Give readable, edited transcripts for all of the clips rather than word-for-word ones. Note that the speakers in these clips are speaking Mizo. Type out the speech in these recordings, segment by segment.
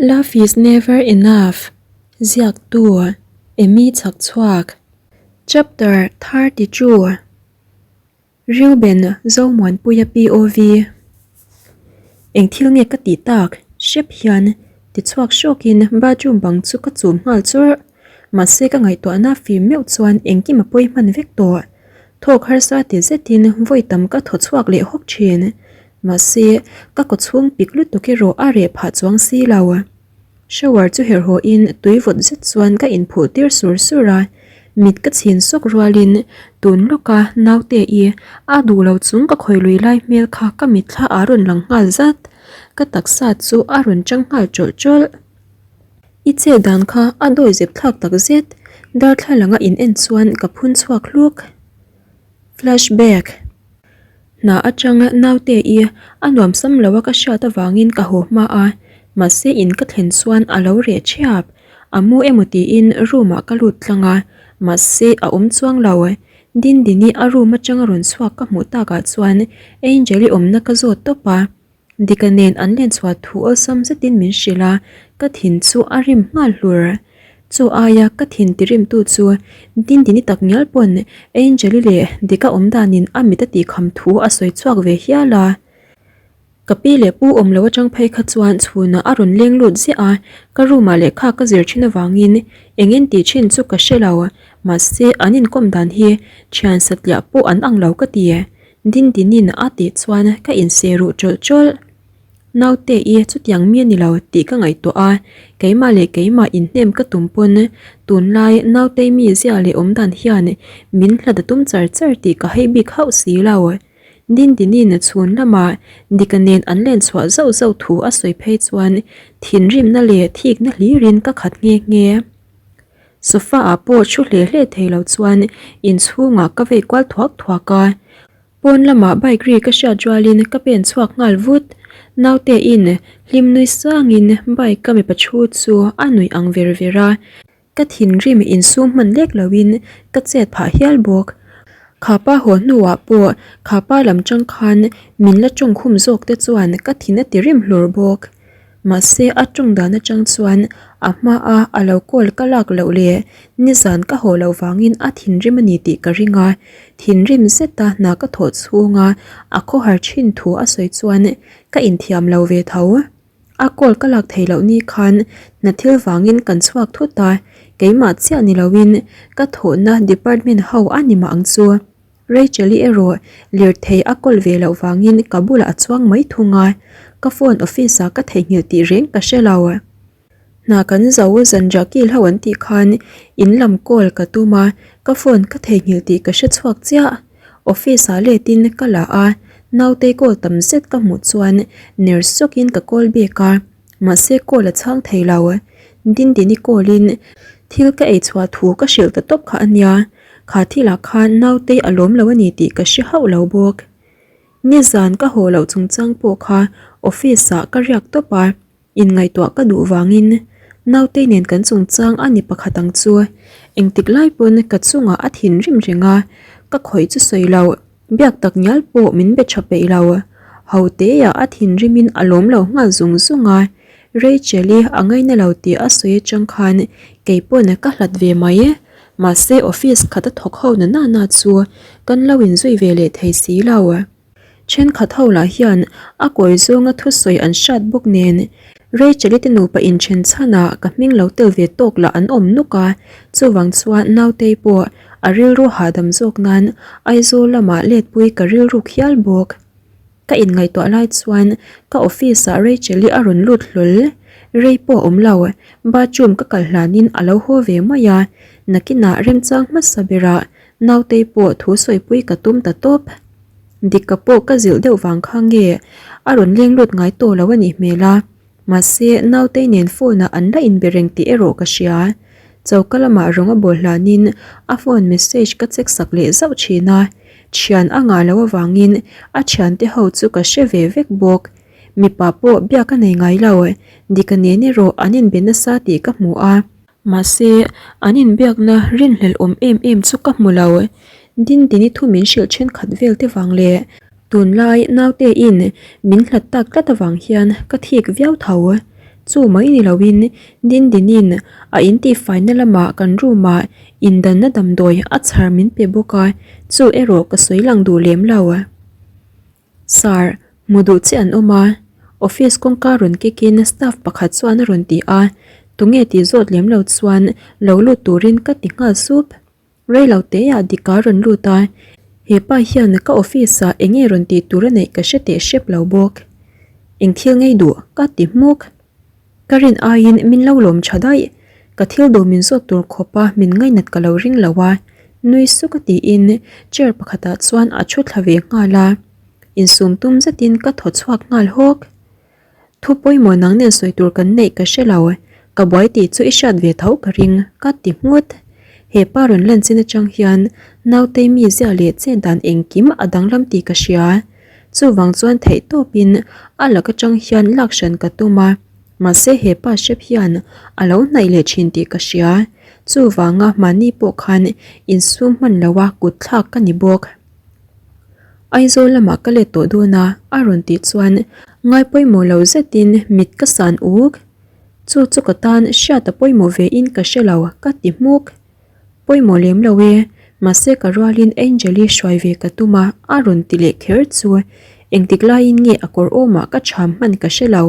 Love is never enough ziaktu Amy Chhakchhuak Chapter 32 Reuben Zomuanpuia POV Eng thil nge ka tih tak hrep hian tichhuak hrawkin bathroom bang chu ka chum nghal churh. Mahse ka ngaihtuahna fim meuh chuan engkim a pawi hman vek tawh. Thawk harsa ti zetin vawi tam ka thaw chhuak leh hawk thin. Mahse ka kaw chhung pik lutuk erawh a reh phah chuang si lo. Shower chu herh haw in tui vawt zet chuan ka inphuh tir sur sur a, mit ka chhin sawk rualin tun lawka naute i a duh lo chung ka khawi lui lai hmel kha ka mitthla a rawn lang nghal zat, ka taksa chu a rawn chang nghal tawlh tawlh. I chet dan kha a dawi zep thlak tak zet, darthlalang a in en chuan ka phun chhuak hluk. Flashback. Hna atanga naute i a nuam sam lo a ka hriat avangin ka haw hma a, mahse in ka thlen chuan a lo reh thiap. A mu emaw tiin room ah ka lut tlang a, mahse a awm chuang lo. Dindini a room atanga rawn chhuak ka hmuh takah chuan Angel-i awmna ka zawt tawp a. Dika nen an len chhuah thu awlsam zetin min hrilh a, ka thin chu a rim nghal hlur. Chu aia ka thin tirimtu chu Dindini tak ngial pawn Angel-i leh Dika awm danin a mit a tihkham thu a sawi chhuak ve hial a. Ka pi leh pu awm lo atang phei kha chuan chhunah a rawn leng lut ziah a, ka room ah lehkha ka zir thin avangin eng en tih thin chu ka hre lo, mahse an inkawm dan hi thian satliah pawh an ang lo ka ti. Dindinin a tih chuan ka inseh ruh tawlh tawlh. Naute i chutiang mi a ni lo tih ka ngaihtuah a, keimah leh keimah inhnem ka tum pawn tunlai nautei mi zia leh awm dan hian min hlat a tum char char tih ka hei bik hauh si lo. Dindinin chhun lamah Dika nen an len chhuah zauh zauh thu a sawi phei chuan thinrimna leh thikna hlirin ka khat nghe nghe. Sofa ah pawh thu hle hle thei lo chuan inchhungah ka vei kual thuak thuak a, pawn lamah bike ri ka hriat rualin ka pen chhuak nghal vut. Naute in hlim nui sangin bike ka mipa thu chu a nuih ang ver ver a, ka thinrim insum hman lek loin ka chet phah hial bawk. Khapa haw hnuah pawh khapa lam tang khan min la tawngkhum zawk te chuan ka thin a ti rim hlur bawk. Mahse a tawng dan atang chuan a hma a a lo call ka lak loh leh nizan ka haw loh vangin a thinrim a ni tih ka ring a, thinrim zeta hna ka thawh chhunga a khawhar thin thu a sawi chuan ka inthiam lo ve tho. A call ka lak theih loh ni khan hna thil vangin kan chhuak thut a, keimah chiah ni loin ka thawhna department ho a ni mah ang chu. Rachel-i erawh lirthei a kawl ve loh vangin ka bulah a chuang mai thung a, ka phone office ah ka theihnghilh tih reng ka hre lo. Hna kan zo zanriah kil ho an tih khan in lam call ka tum a, ka phone ka theihnghilh tih ka hre chhuak chiah. Office ah let in ka la a, nautei call tam zet ka hmuh chuan ner sawkin ka call bik a, mahse call a chhang thei lo. Dindini call in thil ka ei chhuah thu ka hrilh ta tawp kha a nia. Kha thilah khan nautei a lawm lo a ni tih ka hre hauh lo bawk. Nizan ka haw loh chungchang pawh kha office ah ka riak tawp a, inngaihtuah ka duh vangin nautei nen kan chungchang a ni pakhat ang chu. Engtik lai pawn ka chungah a thinrim reng a, ka khawih chu sawi loh, biak tak ngial pawh min be tha peih lo. Ho teah a thinrimin a lawm lo nghal zung zung a, Rachel-i a ngaina lo tih a sawi atang khan keipawn ka hlat ve mai. Mahse office khat a thawk ho na nana chu kan lo inzui ve leh thei si lo. Thenkhat ho lah hian a kawi zawnga thusawi an hrat bawk nen Rachel-i te nupa inthen chhanah ka hming lo tel ve tawk lah an awm nuk a, chuvang chuan Nautei pawh a rilru hahdam zawk nan Aizawl lamah letpui ka rilruk hial bawk. Ka inngaihtuah lai chuan ka office ah Rachel-i a rawn lut hlawl. Rei pawh a awm lo, bathroom ka kal hlanin a lo haw ve mai a, nakinah remchang hmasa berah nautei pawh thu sawipui ka tum ta tawp. Dikka pawh ka zilh deuh vang kha nge a rawn leng lut ngai tawh lo a nih hmel a, mahse nautei nen phone ah an la inbe reng tih erawh ka hria. Choka lamah rawng a bawl hlanin a phone message ka check sak leh zauh thin a, Thian a ngah loh avangin a thiante ho chu ka hre ve vek bawk. Mipa pawh biak a nei ngai lo, Dika nen erawh an inbe nasa tih ka hmu a. Mahse, an inbiakna rinhlelh awm em em chu ka hmu lo. Dindini thu min hrilh thenkhat vel te vang leh tunlai naute in min hlat tak tlat avang hian ka thik viau tho. Chu mai ni loin Dindinin a intihfaina lamah kan room ah indanna damdawi a chhar min pe bawk a, chu erawh ka sawi lang duh lem lo. Sir, hmu duh che an awm a, office kawngka rawn kik in staff pakhat chuan a rawn ti a, tunge tih zawt lem lo chuan lo lut turin ka ti nghal sup. Rei lo te ah Dika rawn lut a, he pa hian ka office ah enge rawn tih tur a neih ka hre teh hrep lo bawk. Eng thil ngei duh ka ti hmuk. Ka rin aiin min lo lawm tha daih, ka thil duh min zawt tur khawp a min ngainat ka lo ring lo a, nui suk a tiin chair pakhat ah chuan a thu thla ve nghal a, insum tum zetin ka thaw chhuak nghal hawk. Thu pawimawh nang nen sawi tur kan neih ka hre lo, ka buai tih chu i hriat ve tho ka ring, ka ti nghut. He pa rawn lan chin atang hian nautei mi ziah leh chet dan engkim a danglam tih ka hria. Chuvang chuan theih tawpin a lak atang hian lak hran ka tum a, mahse he pa hrep hian a lo hnaih leh thin tih ka hria. Chuvanga mahni pawh khan insum hman loa kut thlak ka ni bawk. Aizawl lamah ka let tawh dawn a, a rawn tih chuan ngai pawimawh lo zetin mit ka san uk. Chu chu ka tan hriat a pawimawh ve in ka hre lo ka ti hmuk. Pawimawh lem lo e, mahse ka rualin Angel-i hruai ve ka tum a, a rawn ti leh kher chu engtik laiin nge a kawr awmah ka cham hman ka hre lo.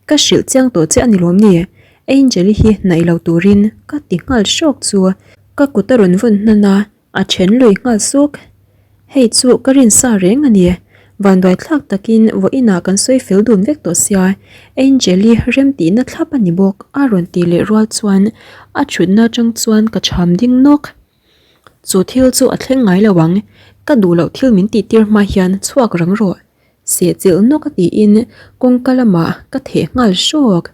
Ka hrilh chiang tawh che a ni lawm ni? Angel-i hi hnaih lo turin ka ti nghal hrawk chu ka kut a rawn vawn hnan a, A then lui nghal suk. Hei chu ka rin sa reng a ni. Vanduai thlak takin vawiinah kan sawi fel dun vek tawh sia, Angel-i rem tihna thlap a ni bawk a rawn tih leh rual chuan a thutna atang chuan ka cham ding nawk. Chu thil chu a thleng ngai lo ang, ka duh loh thil min tih tir hma hian chhuak rang rawh. Sehchilh nawk a tiin kawngka lamah ka theh nghal hrawk.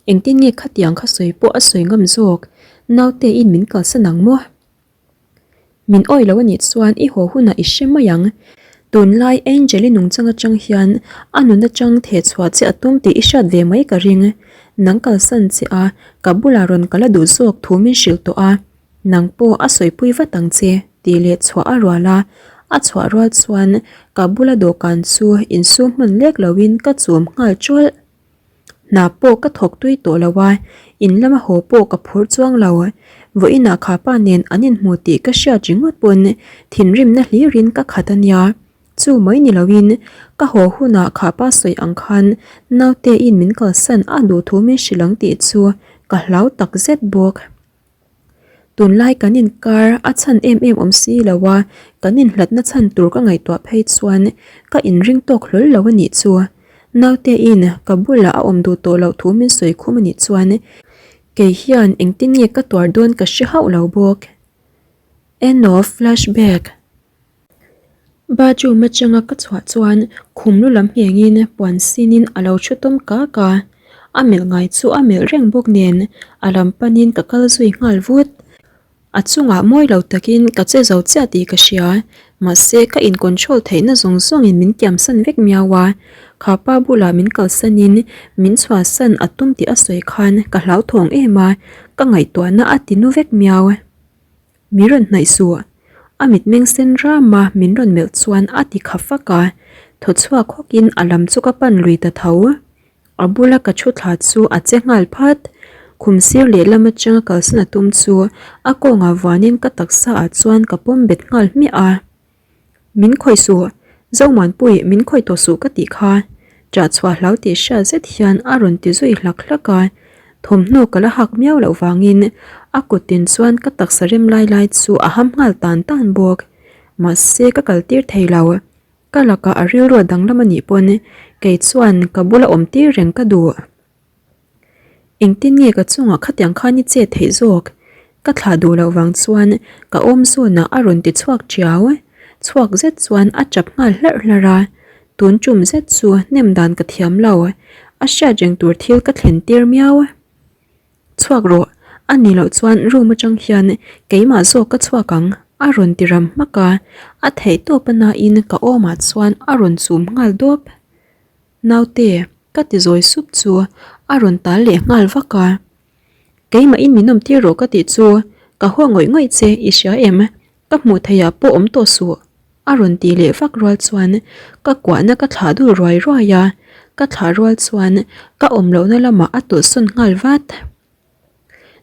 Engtin nge khatiang kha sawi pawh a sawi ngam zawk, naute in min kalsan ang maw? Min awih lo anih chuan i haw hunah i hre mai ang. Tunlai Angel-i nungchang atang hian a nun atang theh chhuah che a tum tih i hriat ve mai ka ring. Nang kalsan che a, ka bulah rawn kal a duh zawk thu min hrilh tawh a. Nang pawh a sawipui vat ang che tih leh chhuah a rual a. A chhuah rual chuan ka bula dawhkan chu insum hman lek loin ka chum nghal ṭawlh. Hna pawh ka thawk tui tawh lo a, in lama haw pawh ka phur chuang lo. Vawiinah kha pa nen an inhmu tih ka hriat ringawt pawn thinrimna hlirin ka khat a nia. Chu mai ni loin ka haw hunah kha pa sawi ang khan naute in min kalsan a duh thu min hrilh ang tih chu ka hlau takzet bawk. Tunlai kan inkar a chhan em em awm si lo a, kan inhlatna chhan tur ka ngaihtuah phei chuan ka inring tawk hlawl lo a nih chu. Naute in ka bulah a awm duh tawh loh thu min sawi khum a nih chuan kei hian engtin nge ka tuar dawn ka hre hauh lo bawk. End of flashback. Bathroom atanga ka chhuah chuan khum lu lam nghengin puan sinin a lo thu tawm kak a, a melh ngai chu a melh reng bawk nen a lam panin ka kal zui nghal vut. A chungah mawi lo takin ka che zo chiah tih ka hria, mahse ka in control theihna zawng zawngin min kiamsan vek miau a, kha pa bulah min kalsanin min chhuahsan a tum tih a sawi khan ka hlauthawng em a, ka ngaihtuahna a ti nu vek miau. Min rawn hnaih suh. A mitmeng sen ram a min rawn melh chuan a ti kha fak a, thaw chhuak hawkin a lam chu ka pan lui ta tho. A bula ka thu thla chu a che nghal phat. Khum sir lehlam atanga kalsan a tum chu a kawngah vuanin ka taksa ah chuan ka pawm bet nghal hmiah a. Min khawih suh, Zomuanpui min khawih tawh suh ka tih kha. Ṭah chhuah hlau tih hriat zet hian a rawn ti zui hlak hlak a, thawmhnaw ka la hak miau loh vangin a kut tin chuan ka taksa rem lai lai chu a ham nghal tan tan bawk. Mahse ka kal tir thei lo, ka lakah a rilru a danglam a nih pawn kei chuan ka bula awm tir reng ka duh. Engtin nge ka chungah khatiang khan i chet theih zawk? Ka thlah duh loh vang chuan ka awm zawnah a rawn ti chhuak ṭiau. Chhuak zet chuan a ṭap nghal hlarh hlarh a, tun ṭum zet chu hnem dan ka thiam lo. A hriat reng tur thil ka thlen tir miau. Chhuak rawh, a nih loh chuan room aṭang hian keimah zawk ka chhuak ang, a rawn ti ram hmak a, a theih tawp a nain ka awmah chuan a rawn chum nghal dawp. Naute, ka ti zawi sup chu a rawn tal leh nghal vak a. Keimahin min awm tir rawh ka tih chu ka haw ngawih ngawih che i hria em? Ka hmuh theih ah pawh awm tawh suh. A rawn tih leh vak rual chuan ka kuahna ka thlah dul ruai ruai a, ka thlah rual chuan ka awm lohna lamah a tawlh sawn nghal vat.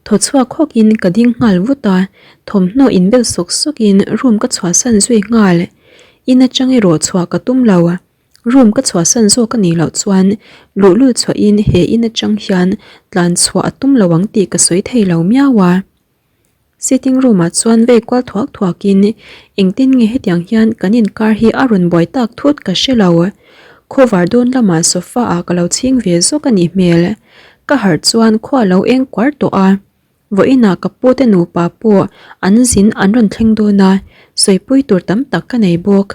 Thaw chhuak hawkin ka ding nghal vut a, thawmhnaw inbel sawk sawkin room ka chhuahsan zui nghal. In atang erawh chhuah ka tum lo. Room ka chhuahsan zawk a nih loh chuan luhlul chhuahin he in atang hian tlan chhuah a tum lo ang tih ka sawi thei lo miau a. Sitting room ah chuan vei kual thuak thuak in engtin nge hetiang hian kan inkar hi a rawn buai tak thut ka hre lo. Khawvar dawn lamah sofa ah ka lo chhing ve zawk a nih hmel. Ka harh chuan khua lo eng kuar tawh a. Vawiinah ka pu te nupa pawh an zin an rawn thleng dawn a, sawipui tur tam tak ka nei bawk.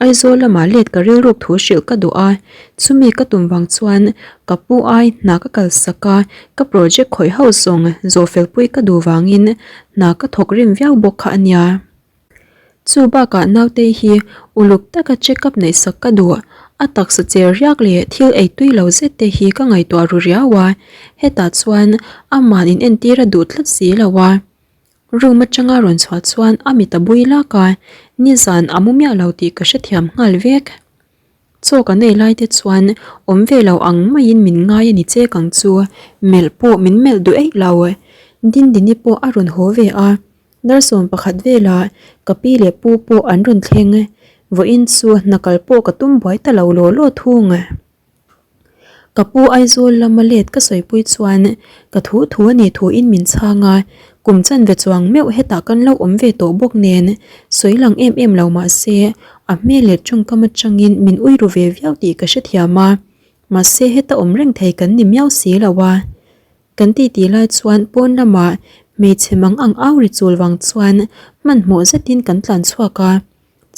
Aizawl lamah let ka rilruk thu hrilh ka duh a, chumi ka tum vang chuan ka pu ai hna ka kalsak a, ka project khawih ho zawng zawhfelpui ka duh vangin hna ka thawk rim viau bawk kha a nia. Chu bakah nautei hi uluk taka check up neihsak ka duh, a taksa cher riak leh thil ei tui lo zet te hi ka ngaihtuah ru riau a, hetah chuan aman in entir a duh tlat si lo a. Room atanga rawn chhuah chuan a mit a bui lak a, nizan a mu miah lo tih ka hrethiam nghal vek. Chaw kan ei lai te chuan awm ve lo ang maiin min ngai a ni chek ang chu, melh pawh min melh duh eih lo. Dindini pawh a rawn haw ve a, Dar 11 velah ka pi leh pu pawh an rawn thleng. Vawiin chu hna kal pawh ka tum buai ta lo law law thung. Ka pu Aizawl lama let ka sawipui chuan ka thu thu a nih thuin min chhang a, kum chanve chuang meuh hetah kan lo awm ve tawh bawk nen sawi lang em em lo mah se a hmel leh tawngkam atangin min ui ru ve viau tih ka hrethiam a, mahse heta awm reng thei kan ni miau si lo a. Kan titi lai chuan pawn lamah hmeichhe mang ang au ri chul vang chuan hmanhmawh zetin kan tlan chhuak a.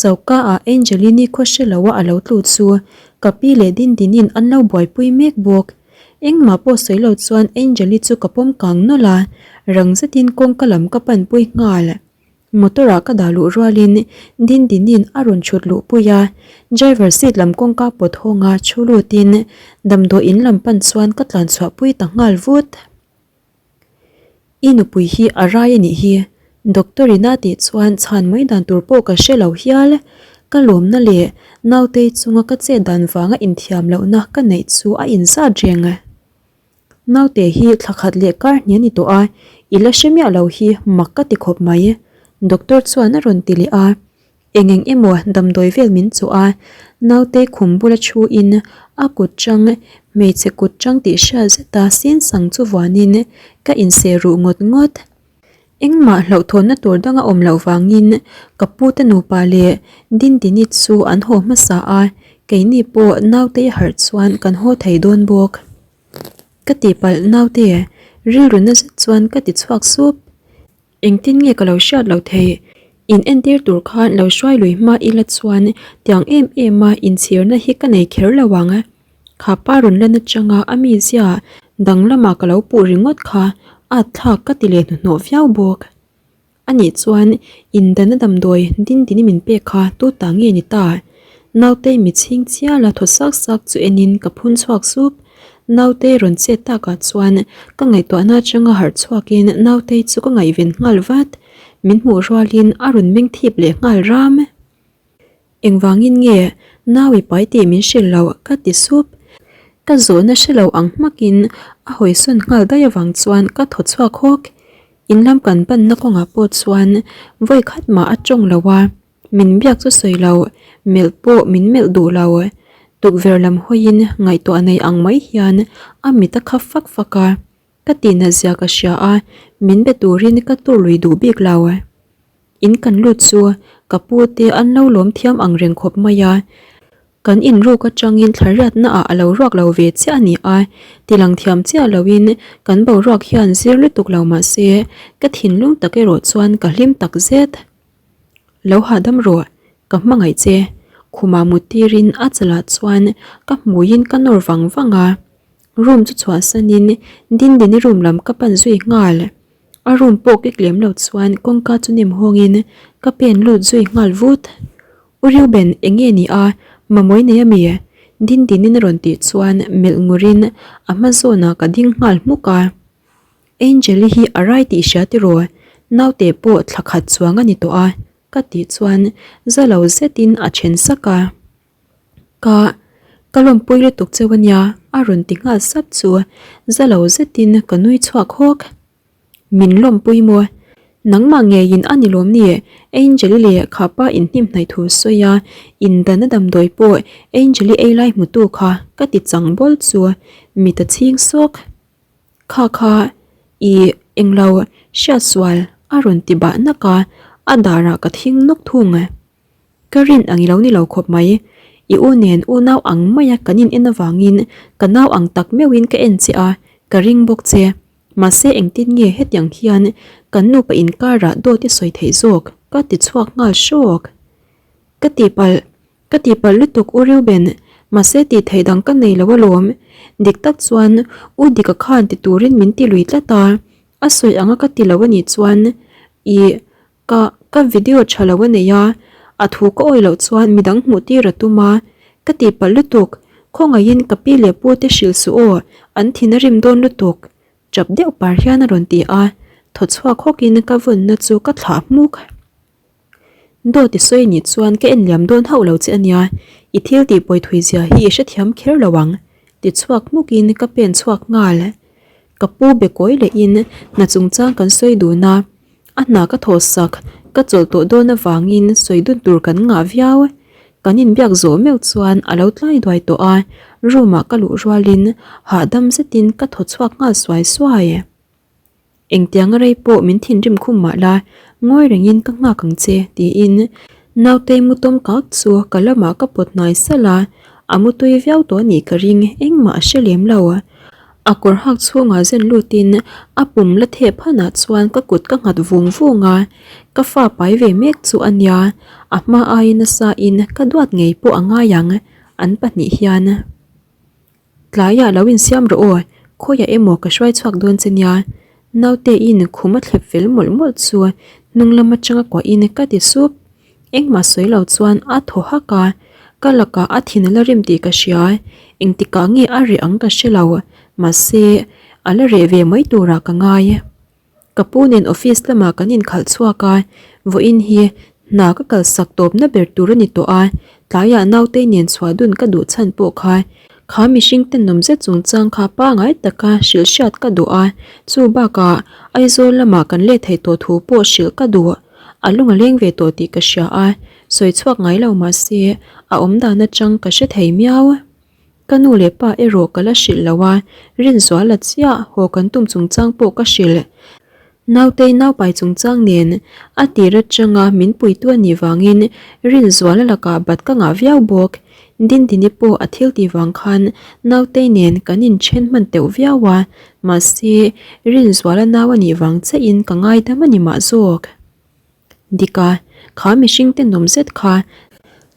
Choka ah Angelini khaw hre lo a a lo tlu chu ka pi leh Dindinin an lo buaipui mek bawk. Engmah pawh sawi lo chuan Angeli chu ka pawm kang nawlh a, rang zetin kawngka lam ka panpui nghal. Motor ah ka dah luh rualin Dindinin a rawn chhut luhpui a, driver seat lam kawngka pawt hawnga chhu lutin damdawi in lam pan chuan ka tlan chhuahpui ta nghal vut. I nupui hi a rai a nih hi, Doctor in a tih chuan chhan mai dan tur pawh ka hre lo hial. Ka lawmna leh nautei chunga ka chet dan vanga inthiam lohna ka neih chu a inzat reng. Naute hi thla khat leh kar hnih a ni tawh a, i la hre miah lo hi mak ka ti khawp mai, Doctor chuan a rawn ti leh a. Eng eng emaw damdawi vel min chawh a, naute khum bula thu in a kut chang hmeichhe kut chang tih hriat zeta sin sang chu vuanin ka inseh ruh ngawt ngawt. Engmah hlauhthawnna tur danga awm loh vangin ka pute nupa leh Dindini chu an haw hmasa a, keini pawh naute i harh chuan kan haw thei dawn bawk. Ka tihpalh naute, rilru na zet chuan ka ti chhuak sup. Engtin nge ka lo hriat loh theih? In entir tur khan lo hruai lui hma ila chuan tiang em em a inchhirna hi ka nei kher lo ang. Kha pa rawn lan atanga a mizia danglamah ka lo puh ringawt kha at thlak ka ti leh hnuhnawh viau bawk. Anih chuan indana damdawi Dindini min pek kha tu ta nge ni ta? Nautei mitchhing chiala thaw sak sak chu enin ka phun chhuak sup. Nautei rawn chet takah chuan ka ngaihtuahna atanga harh chhuakin Nautei chu ka ngaihven nghal vat. Min hmuh rualin a rawn meng thip leh nghal ram. Engvangin nge nau i pai tih min hrilh loh ka ti sup. Ka zawhna hre lo ang hmakin a hawisawn nghal daih avang chuan ka thaw chhuak hawk. In lam kan panna kawngah pawh chuan vawi khat mah a tawng lo a. Min biak chu sawi lo, melh pawh min melh duh lo. Tukverh lam hawiin ngaihtuah nei ang mai hian a mit a khap fak fak a. Ka tihna zia ka hria a, min be turin ka tur lui duh bik lo. In kan lut chu ka pu te an lo lawm thiam ang reng khawp mai a. Kan inruk atangin thlariatna ah a lo ruak lo ve chiah a ni a, tilang thiam chiah loin kan boruak hian zir lutuk lo mah se ka thinlung tak erawh chuan ka hlim tak zet. Lo hahdam rawh, ka hmangaih che. Khumah mut tirin a chalah chuan ka hmuiin ka nawr vang vang a. Room chu chhuahsanin Dindini room lam ka pan zui nghal. A room pawh kik lem lo chuan kawngka chu nem hawngin ka pen lut zui nghal vut. U Reuben eng nge ni a, mamawih nei a mi? Dindinin a rawn tih chuan melh ngurin a hma zawnah ka ding nghal hmuk a. Angel-i hi a rai tih hria tiraw? Naute pawh thla khat chuang a ni tawh a. Ka tih chuan za lo zetin a then sak a. Ka, ka lawmpui lutuk cheu a nia a rawn ti nghal sap chu za lo zetin ka nui chhuak hawk. Min lawmpui maw? Nangmah ngeiin a ni lawm ni? Angel-i leh khapa inhnim hnaih thu sawi a, indan a damdawi pawh Angel-i ei lai hmutu kha ka ti chang bawl chu mit a chhing sawk. Kha kha i englo hriatsual a rawn ti bah nak a, a darah ka thing nawk thung. Ka rin ang i lo ni lo khawp mai. I u nen unau ang maia kan in en avangin ka nau ang tak meuhin ka en che a, ka ring bawk che. Mahse engtin nge hetiang hian kan nupa inkarah dawt i sawi theih zawk ka ti chhuak nghal hrawk. Ka tihpalh, ka tihpalh lutuk U Reuben, mahse tih theih dang ka nei lo alawm. Dik tak chuan U Dika khan ti turin min ti lui tlat a, a sawi anga ka ti lo anih chuan i Ka ka video tha lo a nei a, a thu ka awi loh chuan midang hmuh tir a tum a, ka tihpalh lutuk, khawngaihin ka pi leh pu te hrilh suh aw, an thin a rim dawn lutuk, tap deuh par hian a rawn ti a, thaw chhuak hawkin ka vawnna chu ka thlah hmuk. Dawt i sawi nih chuan ka en liam dawn hauh lo che a nia, i thil tih pawi thui zia hi i hrethiam kher lo ang, ti chhuak hmukin ka pen chhuak nghal. Ka pu be kawi lehin hna chungchang kan sawi dun a. A hna ka thaw sak, ka chawlh tawh dawn avangin sawi dun tur kan ngah viau. Kan inbiak zawh meuh chuan a lo tlai duai tawh a, room ah ka luh rualin hahdam zetin ka thaw chhuak nghal suai suai. Engtianga rei pawh min thinrim khum mah la, ngawi rengin ka nghak ang che tiin nautei mu tawm kak chu ka lamah ka pawt hnai salh a, a mu tui viau tawh a nih ka ring engmah a hre lem lo. A kawr hak chhungah zen lutin a pum la theh phanah chuan ka kut ka nghat vung vung a, ka fa pai ve mek chu a nia, a hma aiin nasa in ka duat ngei pawh a ngai ang, an pahnih hian. Tlaiah lo insiam rawh aw, khawiah emaw ka hruai chhuak dawn che nia, naute in khum a thlep fel mawlh mawlh chu hnung lam atanga kuahin ka ti sup. Engmah sawi lo chuan a thaw hak a, ka lakah a thin a la rim tih ka hria, engtikah nge a reh ang ka hre lo, mahse a la reh ve mai turah ka ngai. Ka pu nen office lamah kan inkhalh chhuak a, vawiin hi hna ka kalsak tawpna ber tur a ni tawh a, tlaiah nautei nen chhuah dun ka duh chhan pawh kha Kha mihring tenawm zet chungchang kha pangai taka hrilh hriat ka duh a, chu bakah Aizawl lamah kan let theih tawh thu pawh hrilh ka duh. A lung a leng ve tawh tih ka hria a, sawi chhuak ngai lo mah se a awm dan atang ka hre thei miau. Ka nu leh pa erawh ka la hrilh lo a, Rinzuala chiah haw kan tum chungchang pawh ka hrilh. Nautei naupai chungchang nen a tir atanga min puitu a nih vangin Rinzuala lakah bat ka ngah viau bawk. Dindini pawh a thil tih vang khan Nautei nen kan inthen hman teuh viau a, mahse Rinzuala nau a nih vang chiahin ka ngaidam a ni mah zawk. Dik a, kha mihring tenawm zet kha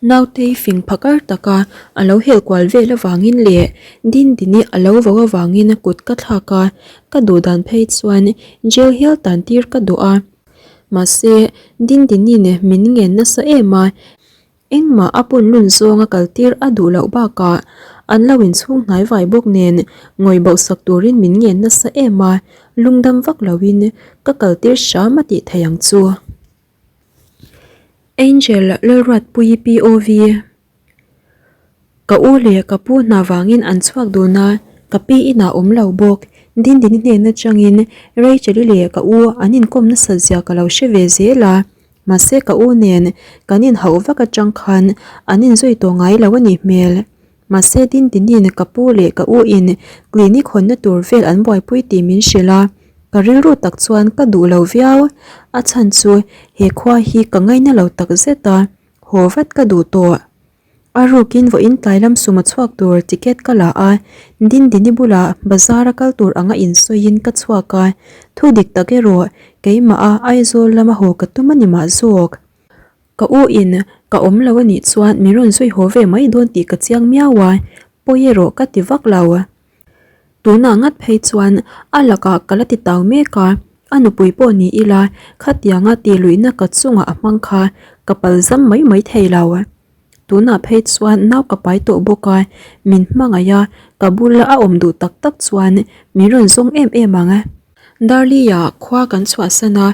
Nautei fing phakar taka a lo hel kual vel avangin leh Dindini a lo vo avangin kut ka thlak a, ka duh dan phei chuan jail hial tan tir ka duh a. Mahse, Dindini'n min ngen nasa em a, Engmah a pun lun zawnga kaltir a duh loh bakah an lo inchhung hnai vai bawk nen ngawih boh sak turin min ngen nasa em a, lungdam vak loin ka kaltir hram a tih theih ang chu. Angel Lalruatpuii POV Ka u leh ka pu hna vangin an chhuak dun a, ka pi inah awm lo bawk. Dindini hnen atangin Rachel-i leh ka u an inkawm nasat zia ka lo hre ve zel a. Mahse ka u nen kan inhauh vak atang khan an inzui tawh ngai lo a nih hmel. Mahse Dindinin ka pu leh ka u in clinic hawnna tur vel an buaipui tih min hrilh a, ka rilru tak chuan ka duh lo viau. A chhan chu he khua hi ka ngaina lo tak zet a, haw vat ka duh tawh. A rukin vawiin tlai lam suma chhuak tur ticket ka la a, Dindini bulah bazar a kal tur anga insawiin ka chhuak a, thu dik tak erawh keimah a Aizawl lama haw ka tum a ni mah zawk. Ka u in ka awm lo a nih chuan min rawn zui haw ve mai dawn tih ka chiang miau a, pawi erawh ka ti vak lo. Tunah ngat phei chuan a lakah ka la ti tau mek a, a nupui pawh ni ila khatianga tihluihna ka chungah a hmang kha ka palzam mai mai thei lo. Tunah phei chuan nau ka pai tawh bawk a, min hmangaih a, ka bula a awm duh tak tak chuan min rawn zawng em em ang. Darley-ah khua kan chhuahsan a.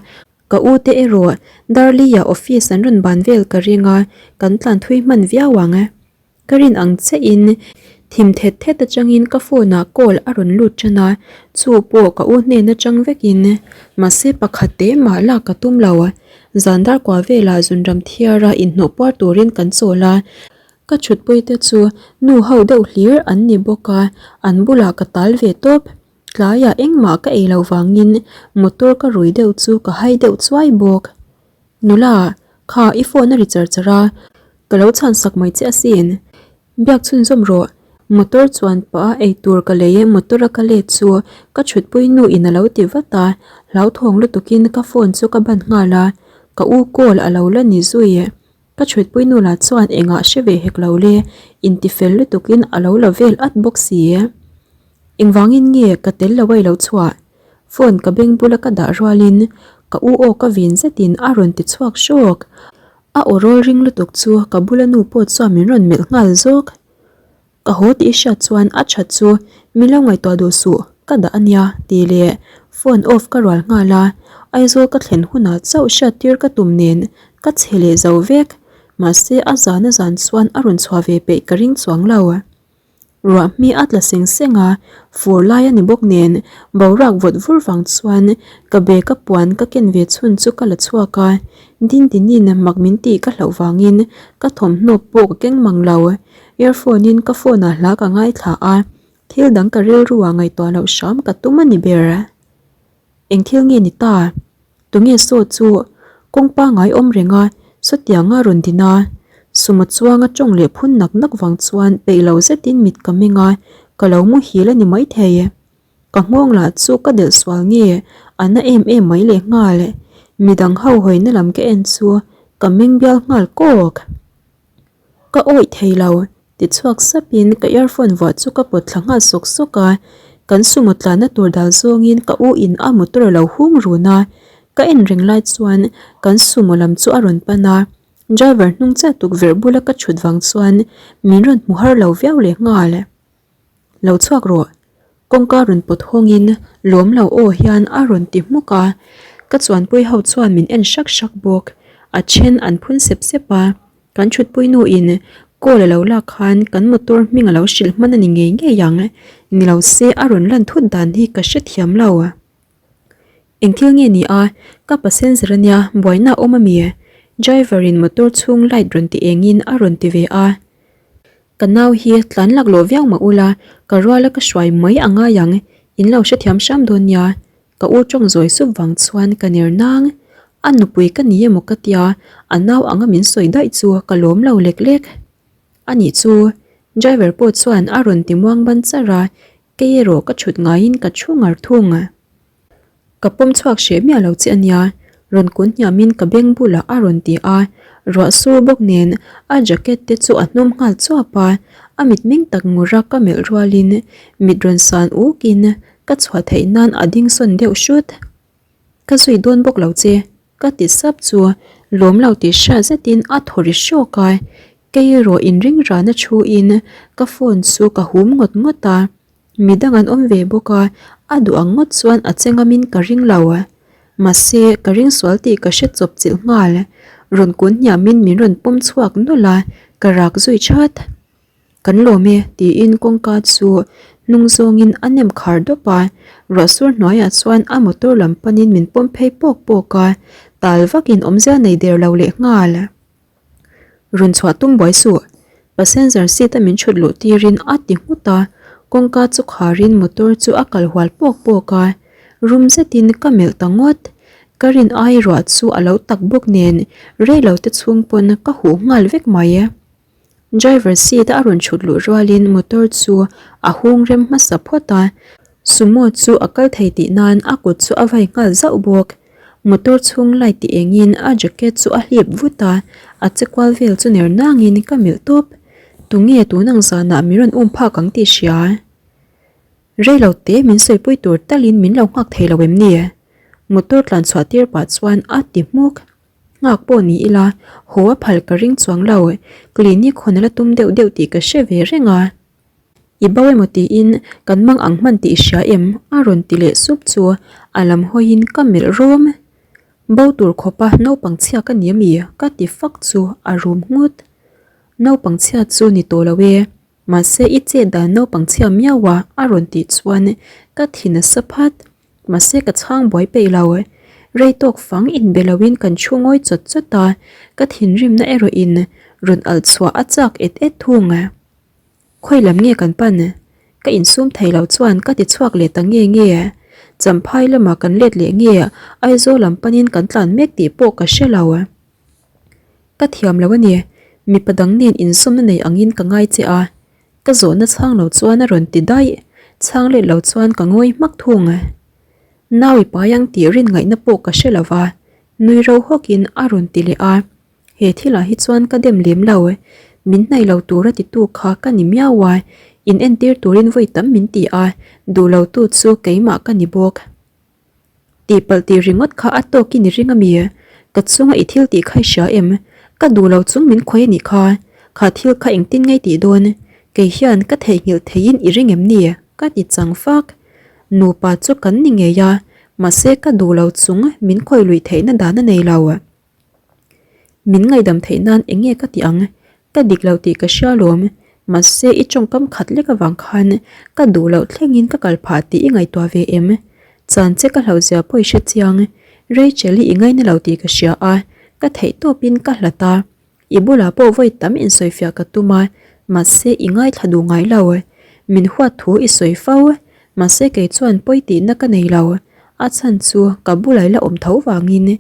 Ka u te erawh Darley-a office an rawn ban vel ka ring a, kan tlan thui hman viau ang. Ka rin ang chiahin thim thet thet atangin ka phone ah call a rawn lut tan a, chu pawh ka u hnen atang vekin. Mahse pakhat te mah lak ka tum lo. Zan dar kua velah zunram thiara inhnawh puar turin kan chawl a, ka thutpui te chu nu ho deuh hlir an ni bawk a, an bulah ka tal ve tawp. Tlaiah engmah ka ei loh vangin motor ka rui deuh chu ka hai deuh chuai bawk. Nula, kha i phone a ri char char a, ka lo chhan sak mai che asin. Biak chhunzawm rawh, motor chuan pah a eitur ka lei e motor a ka let chu ka thutpui nu in a lo ti vat a, hlauthawng lutukin ka phone chu ka ban nghal a, ka u call a lo la ni zui. Ka thutpui nu lah chuan engah hre ve hek lo le, intifel lutukin a lo la vel at bawk si. Engvangin nge ka tel lo a i lo chhuah? Phone ka beng bula ka dah rualin ka u aw ka vin zetin a rawn ti chhuak hrawk. A aw rawl ring lutuk chu ka bula nu pawh chuan min rawn melh nghal zawk. Ka haw tih i hriat chuan a that chu min lo ngaihtuah duh suh, ka dah a nia tih leh phone off ka rual nghal a, Aizawl ka thlen hunah chauh hriat tir ka tum nen ka che leh zo vek, mahse a zan a zan chuan a rawn chhuah ve peih ka ring chuang lo. Ruah hmi a tla seng seng a, fur lai a ni bawk nen boruak vawt vur vang chuan ka bag a puan ka ken ve chhun chu ka la chhuak a, Dindinin mak min tih ka hlauh vangin ka thawmhnaw pawh ka keng mang lo. Earphone in ka phone ah hla ka ngaithla a, thil dang ka rilru ah ngaihtuah loh hram ka tum a ni ber. Eng thil nge ni ta? Tunge saw chu kawng pangai awm reng a, sawtiang a rawn din a. Sumo chuang a tawng leh phun nak nak vang chuan peih lo zetin mit ka meng a, ka lo muhil a ni maithei. Ka nghawng lah chu ka delh sual nge a na em em mai leh nghal. Midang ho hawina lam ka en chu ka meng bial nghal kawk. Ka awih thei lo, ti chhuak sapin ka earphone vuah chu ka pawt thla nghal sawk sawk a, kan sumo tlanna tur dal zawngin ka u in a motor a lo hung run a, ka en reng lai chuan kan sumo lam chu a rawn pan a, driver hnung chiah tukverh bula ka thut vang chuan min rawn hmu har lo viau leh nghal. Lo chhuak rawh. Kawngka rawn pawt hawngin lawm lo aw hian a rawn ti hmuk a, ka chuanpui ho chuan min en hrak hrak bawk. A then an phun sep sep a, kan thutpui nu in call a lo lak khan kan motor hming a lo hrilh hman a ni ngei ngei ang, ni lo se a rawn lan thut dan hi ka hrethiam lo. Eng thil nge ni a, ka passenger ania buaina a awm ami? Driver in motor chhung light rawn ti engin a rawn ti ve a. Ka nau hi tlan laklawh viau mah ula, ka ruala ka hruai mai a ngai ang, in lo hrethiam hram dawn nia. Ka u tawng zawi sup vang chuan ka ner nang. A nupui ka ni emaw ka tia, a nau anga min sawi daih chu ka lawm lo lek lek. A nih chu, driver pawh chuan a rawn ti muang ban char a, kei erawh ka thut ngaiin ka thu ngar thung. Ka pawm chhuak hreh miah lo che ania, rawn kun hniamin ka beng bulah a rawn ti a, ruah sur bawk nen a jacket te chu a hnawm nghal chuap a, a mitmeng tak ngura ka melh rualin mit rawn san ukin ka chhuah theih nan a ding sawn deuh hrut. Ka zui dawn bawk lo che, ka ti sap chu lawm lo tih hriat zetin a thaw ri hrawk a, kei erawh inring rana thuin ka phone chu ka hum ngawt ngawt a. Mi dang an awm ve bawk a, a duh ang ngawt chuan a che ngamin ka ring lo. Mahse, ka ring sual tih ka hre chawp chilh nghal. Rawn kun hniamin min rawn pawm chhuak nawlh a, ka rak zui that. Kan lawm e, tiin kawngka chu hnung zawngin a nem khar dawp a, ruah sur hnuaiah chuan a motor lam panin min pawm phei pawk pawk a, tal vakin awmzia nei der lo leh nghal. Rawn chhuah tum buai suh. Passenger seat a min thut luh tirin a ti nghut a, kawngka chu kharin motor chu a kal hual pawk pawk a, rum zetin ka melh ta ngawt. Ka rin ai ruah chu a lo tak bawk nen rei lo te chhung pawn ka huh nghal vek mai. Driver seat a rawn thut luh rualin motor chu a hung rem hmasa phawt a, Sumo chu a kal thei tih nan a kut chu a vai nghal zauh bawk. Motor chhung light ti engin a jacket chu a hlip vut a, a che kual vel chu ner nangin ka melh tawp. Tunge tun ang zanah min rawn um phak ang tih hria? Rei lo te min sawipui tur talin min lo nghak thei lo em ni? Motor tlan chhuah tir pah chuan a ti hmuk. Nghak pawh ni ila, haw a phal ka ring chuang lo. Clinic hawn a la tum deuh deuh tih ka hre ve reng a. I bo emaw tiin kan mang ang hman tih i hria em? a rawn ti leh sup chu a lam hawiin ka melh rawm. Bo tur khawpa naupang chhia ka ni ami? Ka ti fak chu a rum nghut. Naupang chhia chu ni tawh lo e. Mahse i chet dan naupang chhia miau a a rawn tih chuan ka thi nasa phat. Mahse ka chhang buai peih lo. Rei tawk fang inbe loin kan thu ngawi chawt chawt a, ka thinrimna erawh in rawn alh chhuah a chak et et thung. Khawi lam nge kan pan? Ka insum thei lo chuan ka ti chhuak leh ta nge nge. Champhai lamah kan let leh nge Aizawl lam panin kan tlan mek tih pawh ka hre lo. Ka thiam lo a ni, mipa dang nen insumna nei angin ka ngai che a. Ka zawhna chhang lo chuan a rawn ti daih, chhang let lo chuan ka ngawi hmak thung. Nau i pai ang tih rin ngaihna pawh ka hre lo va, nui ro hawkin a rawn ti leh a. He thilah hi chuan ka dem lem lo, min hnaih lo tura titu kha ka ni miau a, in entir turin vawi tam min ti a, duh lo tu chu keimah ka ni bawk. Tihpalh tih ringawt kha a tawk i ni ring a mi? Ka chunga i thil tih kha i hria em? Ka duh lo chung min khawi a nih kha. Kha thil kha engtin ngei tih dawn? Kei hian ka theihnghilh theiin i ring em ni? Ka ti chang fak. Nupa chu kan ni ngei a, mahse ka duh lo chung min khawi luih theihna dan a nei lo. Min ngaihdam theih nan eng nge ka tih ang? Ka dik lo tih ka hria lawm. Mahse i tawngkam khat lek avang khan ka duh loh thlengin ka kal phah tih i ngaihtuah ve em? Chan che ka hlauhzia pawh i hre chiang. Rachel i i ngaina lo tih ka hria a, ka theih tawpin ka hlat a. I bulah pawh vawi tam insawifiah ka tum a, mahse i ngaithla duh ngai lo. Min huat thu i sawi fo, mahse kei chuan pawi tihna ka nei lo. A chhan chu ka bulah i la awm tho vangin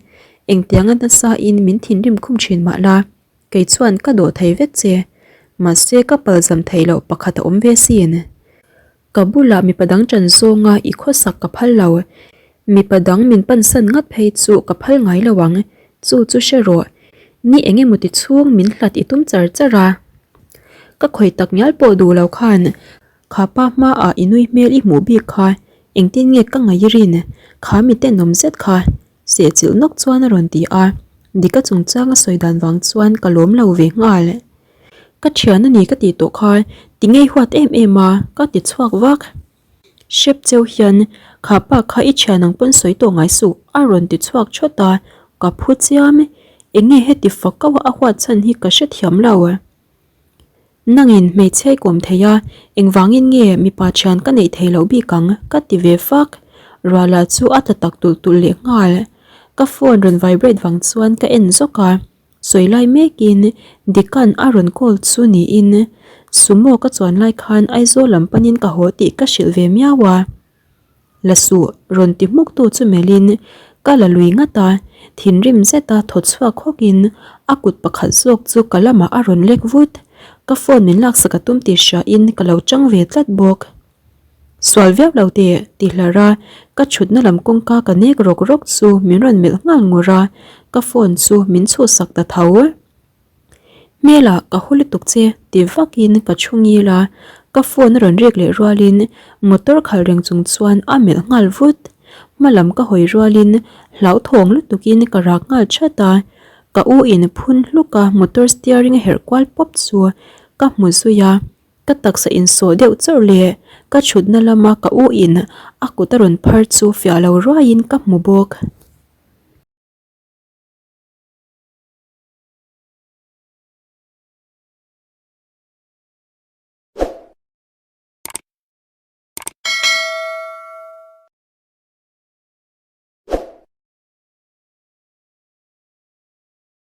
engtianga nasa in min thinrim khum thin mah la, kei chuan ka dawh thei vek che. Mahse ka palzam theih loh pakhat a awm ve sin. Ka bulah mipa dang ṭan zawnga i khawsak ka phal lo. Mipa dang min pansan ngat phei chu ka phal ngai lo ang, chu chu hre rawh. Ni eng emaw ti chhung min hlat i tum char char a. Ka khawih tak ngial pawh duh lo khan kha pa hmaah i nui hmel i hmuh bik kha engtin nge ka ngaih i rin? Kha mi tenawm zet kha sehchilh nawk chuan a rawn ti a. Dika chungchang a sawi dan vang chuan ka lawm lo ve nghal. Ka thian a ni ka tih tawh kha ti ngei huat em em a ka ti chhuak vak. Hrep cheu hian kha pa kha i thian ang pawn sawi tawh ngai suh a rawn ti chhuak thawt a, ka phu chiam. Eng nge heti fak kauh a a huat chhan hi ka hrethiam lo. Nangin hmeichhia i kawm thei a, engvangin nge mipa thian ka neih theih loh bik ang ka ti ve fak. Ruala chu a tla tak tulh tulh leh nghal. Ka phone rawn vibrate vang chuan ka en zawk a. Sawi lai mekin Dika'n a rawn call chu niin Sumo ka chuan lai khan Aizawl lam panin ka haw tih ka hrilh ve miau a. La suh rawn ti hmuktu chu melhin ka la lui ngat a, thinrim zeta thaw chhuak hawkin a kut pakhat zawk chu ka lamah a rawn lek vut. Ka phone min laksak a tum tih hriain ka lo chang ve tlat bawk. Sual viau lo teh, ti hlar a, ka thutna lam kawngka ka nek rawk rawk chu min rawn melh nghal ngur a, ka phone chu min chhuhsak ta tho. Hmelah ka haw lutuk che ti vakin ka thu ngil a, ka phone a rawn rek leh rualin motor khalh reng chung chuan a melh nghal vut. Hma lam ka hawi rualin hlauthawng lutukin ka rak nghal chat a, ka u in phun hluk a motor steering a herh kual pawp chu ka hmu zui a. Ka taksa insawh deuh chawrh leh ka thutna lama ka u in a kut a rawn phar chu fiah lo ruaiin ka hmu bawk.